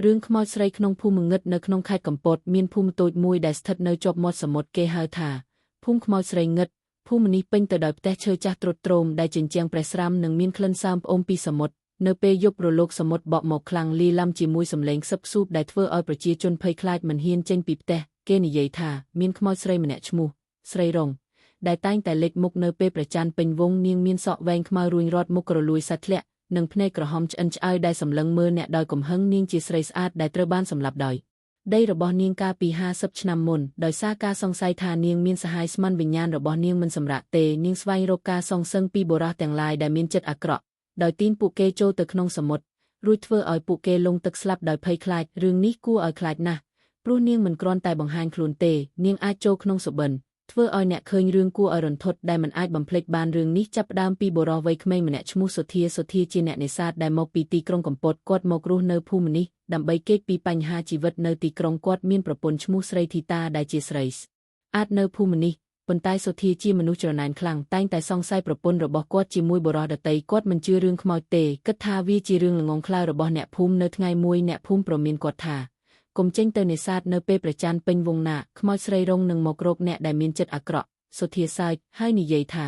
រឿងខ្មោចស្រីក្នុងភូមិងឹតនៅក្នុងខេត្តកំពតមានភូមិតូចមួយដែលស្ថិតនៅជាប់មាត់សមុទ្រគេហៅថាភូមិខ្មោចស្រីងឹតភូមិនេះពេញទៅដោយផ្ទះឈើចាស់ទ្រុឌទ្រោមដែលជញ្ជាំងប្រេះស្រាំនិងមានក្លិនសើមផ្អូមពីសមុទ្រនៅពេលយប់រលកសមុទ្របក់មកខ្លាំងលាយឡំជាមួយសំឡេងខ្សឹបខ្សួបដែលធ្វើឲ្យប្រជាជនភ័យខ្លាចមិនហ៊ានចេញពីផ្ទះគេនិយាយថាមានខ្មោចស្រីម្នាក់ឈ្មោះស្រីរុងដែលតែងតែលេចមុខនៅពេលព្រះច័ន្ទពេញវង់នាងមានសក់វែងខ្មៅរួញរត់មុខក្រលួយសាច់ធ្លាក់និងភ្នែកក្រហមឆ្អិនឆ្អៅដែលសម្លឹងមើលអ្នកដោយកំហឹងនាងជាស្រីស្អាតដែលត្រូវបានសម្លាប់ដោយដីរបស់នាងកាលពី50ឆ្នាំមុនដោយសារការសង្ស័យថានាងមានសហាយស្មានវិញ្ញាណរបស់នាងមិនសម្រាកទេនាងស្វែងរកការសងសឹងពីបុរសទាំងឡាយដែលមានចិត្តអាក្រក់ដោយទាញពួកគេចូលទៅក្នុងសមុទ្ររួចធ្វើឲ្យពួកគេលង់ទឹកស្លាប់ដោយភ័យខ្លាចរឿងនេះគួរឲ្យខ្លាចណាស់ព្រោះនាងមិនគ្រាន់តែបង្ហាញខ្លួនទេនាងអាចចូលក្នុងសុបិនធ្វើឲ្យអ្នកឃើញរឿងគួរឲ្យរន្ធត់ដែលមិនអាចបំភ្លេចបានរឿងនេះចាប់ផ្ដើមពីបុរសវ័យក្មេងម្នាក់ឈ្មោះសុធាសុធាជាអ្នកនេសាទដែលមកពីទីក្រុងកំពតគាត់មករស់នៅភូមិនេះដើម្បីគេចពីបញ្ហាជីវិតនៅទីក្រុងគាត់មានប្រពន្ធឈ្មោះស្រីធីតាដែលជាស្រីស្អាតនៅភូមិនេះប៉ុន្តែសុធាជាមនុស្សច្រណែនខ្លាំងតែងតែសង្ស័យប្រពន្ធរបស់គាត់ជាមួយបុរសដទៃគាត់មិនជឿរឿងខ្មោចទេគិតថាវាជារឿងល្ងង់ខ្លៅរបស់អ្នកភូមិនៅថ្ងៃមួយអ្នកភូមិព្រមានគាត់ថាកុំចេញទៅនេសាទនៅពេលព្រះច័ន្ទពេញវង់ណាខ្មោចស្រីរុងនឹងមករកអ្នកដែលមានចិត្តអាក្រក់សុធាសើចហើយនិយាយថា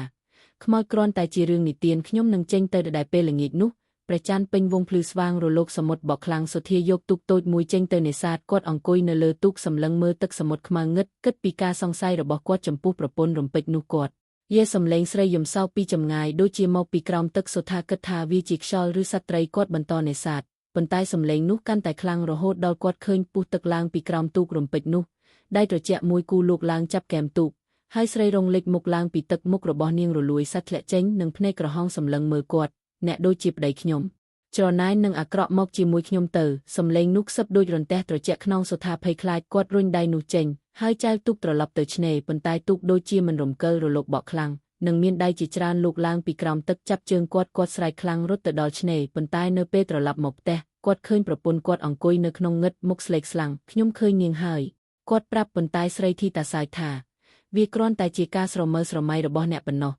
ខ្មោចគ្រាន់តែជារឿងនិទានខ្ញុំនឹងចេញទៅដដែលពេលល្ងាចនោះព្រះច័ន្ទពេញវង់ភ្លឺស្វាងរលកសមុទ្របក់ខ្លាំងសុធាយកទូកតូចមួយចេញទៅនេសាទគាត់អង្គុយនៅលើទូកសម្លឹងមើលទឹកសមុទ្រខ្មៅងឹតគិតពីការសង្ស័យរបស់គាត់ចំពោះប្រពន្ធរំពេចនោះគាត់យាសំឡេងស្រីយំសោកពីចម្ងាយដូចជាមកពីក្រោមទឹកសុធាគិតថាវាជាខ្យល់ឬសត្វត្រីគាត់បន្តនេសាទប៉ុន្តែសំឡេងនោះកាន់តែខ្លាំងរហូតដល់គាត់ឃើញពុះទឹកឡើងពីក្រោមទូករំពេចនោះដៃត្រជាក់មួយគូលូកឡើងចាប់គែមទូកហើយស្រីរងលេចមុខឡើងពីទឹកមុខរបស់នាងរលួយសាច់ធ្លាក់ចេញនិងភ្នែកក្រហមសម្លឹងមើលគាត់អ្នកដូចជាប្តីខ្ញុំច្រណែននឹងអាក្រក់មកជាមួយខ្ញុំទៅសំឡេងនោះខ្សឹបដូចរន្ទះត្រជាក់ខ្នងសុថាភ័យខ្លាចគាត់រុញដៃនោះចេញហើយចែវទូកត្រឡប់ទៅឆ្នេរប៉ុន្តែទូកដូចជាមិនរំកិលរលកបក់ខ្លាំងនិងមានដៃជាច្រើនលូកឡើងពីក្រោមទឹកចាប់ជើងគាត់គាត់ស្រែកខ្លាំងរត់ទៅដល់ឆ្នេរប៉ុន្តែនៅពេលត្រឡប់មកផ្ទះគាត់ឃើញប្រពន្ធគាត់អង្គុយនៅក្នុងងឹតមុខស្លេកស្លាំងខ្ញុំឃើញនាងហើយគាត់ប្រាប់ប៉ុន្តែស្រីធីតាសើចថាវាគ្រាន់តែជាការស្រមើស្រមៃរបស់អ្នកប៉ុណ្ណោះ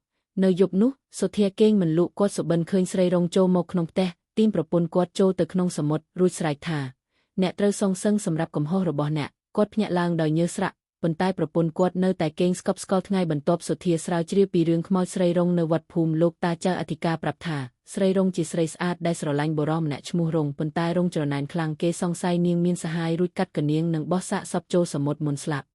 នៅយប់នោះសុធាគេងមិនលក់គាត់សុបិនឃើញស្រីរងចូលមកក្នុងផ្ទះទាញប្រពន្ធគាត់ចូលទៅក្នុងសមុទ្ររួចស្រែកថាអ្នកត្រូវសងសឹងសម្រាប់កំហុសរបស់អ្នកគាត់ភ្ញាក់ឡើងដោយញើសស្រាក់ប៉ុន្តែប្រពន្ធគាត់នៅតែគេងស្កប់ស្កល់ថ្ងៃបន្ទាប់សុធាស្រាវជ្រាវពីរឿងខ្មោចស្រីរងនៅវត្តភូមិលោកតាចៅអធិការប្រាប់ថាស្រីរងជាស្រីស្អាតដែលស្រឡាញ់បុរសម្នាក់ឈ្មោះរងប៉ុន្តែរងច្រណែនខ្លាំងគេសង្ស័យនាងមានសហាយរួចកាត់កនាងនិងបោះសាកសពចូលសមុទ្រមុនស្លាប់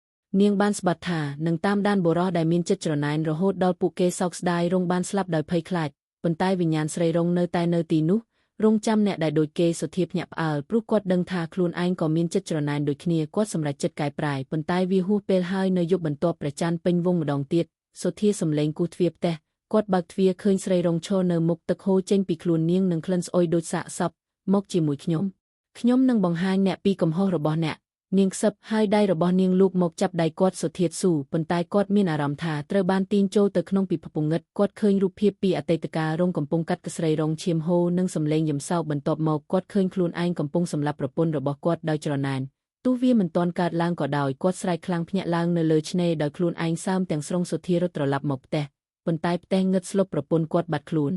នាងបានស្បាត់ថានឹងតាមដានបុរសដែលមានចិត្តច្រណែនរហូតដល់ពួកគេសោកស្ដាយរងបានស្លាប់ដោយភ័យខ្លាចប៉ុន្តែវិញ្ញាណស្រីរងនៅតែនៅទីនោះរងចាំអ្នកដែលដូចគេសុធាភ្ញាក់ផ្អើលព្រោះគាត់ដឹងថាខ្លួនឯងក៏មានចិត្តច្រណែនដូចគ្នាគាត់សម្រេចចិត្តកែប្រែប៉ុន្តែវាហួសពេលហើយនៅយប់បន្ទាប់ព្រះច័ន្ទពេញវង់ម្ដងទៀតសុធាសំឡេងគោះទ្វារផ្ទះគាត់បើកទ្វារឃើញស្រីរងឈរនៅមុខទឹកហូរចេញពីខ្លួននាងនិងក្លិនស្អុយដូចសាកសពមកជាមួយខ្ញុំខ្ញុំនឹងបង្ហាញអ្នកពីកំហុសរបស់អ្នកនាងខ្សឹបហើយដៃរបស់នាងលូកមកចាប់ដៃគាត់សុធាតស៊ូប៉ុន្តែគាត់មានអារម្មណ៍ថាត្រូវបានទាញចូលទៅក្នុងពិភពងឹតគាត់ឃើញរូបភាពពីអតីតកាលរងកំពុងកាត់កស្រីរងឈាមហូរនិងសំឡេងយំសោកបន្ទាប់មកគាត់ឃើញខ្លួនឯងកំពុងសម្លាប់ប្រពន្ធរបស់គាត់ដោយច្រណែនទោះវាមិនទាន់កើតឡើងក៏ដោយគាត់ស្រែកខ្លាំងភ្ញាក់ឡើងនៅលើឆ្នេរដោយខ្លួនឯងសើមទាំងស្រុងសុធារត់ត្រឡប់មកផ្ទះប៉ុន្តែផ្ទះងឹតស្លុបប្រពន្ធគាត់បាត់ខ្លួន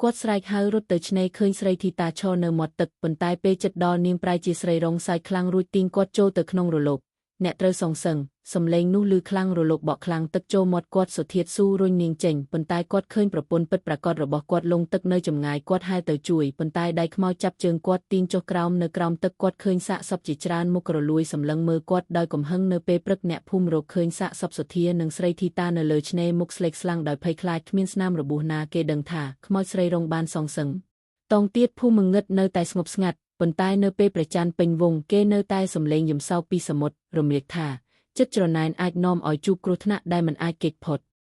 គាត់ស្រែកហៅរត់ទៅឆ្នេរឃើញស្រីធីតាឈរនៅមាត់ទឹកប៉ុន្តែពេលចិត្តដល់នាងប្រែជាស្រីរងសើចខ្លាំងរួចទាញគាត់ចូលទៅក្នុងរលកអ្នកត្រូវសងសឹងសំឡេងនោះឮខ្លាំងរលកបក់ខ្លាំងទឹកចូលមាត់គាត់សុធាតស៊ូរុញនាងចេញប៉ុន្តែគាត់ឃើញប្រពន្ធពិតប្រាកដរបស់គាត់លង់ទឹកនៅចម្ងាយគាត់ហែលទៅជួយប៉ុន្តែដៃខ្មោចចាប់ជើងគាត់ទាញចុះក្រោមនៅក្រោមទឹកគាត់ឃើញសាកសពជាច្រើនមុខក្រលួយសម្លឹងមើលគាត់ដោយកំហឹងនៅពេលព្រឹកអ្នកភូមិរកឃើញសាកសពសុធានិងស្រីធីតានៅលើឆ្នេរមុខស្លេកស្លាំងដោយភ័យខ្លាចគ្មានស្នាមរបួសណាគេដឹងថាខ្មោចស្រីរងបានសងសឹងតងទៀតភូមិងឹតនៅតែស្ងប់ស្ងាត់ប៉ុន្តែនៅពេលព្រះច័ន្ទពេញវង់គេនៅតែសំឡេងយំសោកពីសមុទ្ររំលាកថាចិត្តច្រណែនអាចនាំឲ្យជួបគ្រោះថ្នាក់ដែលមិនអាចគេចផុត។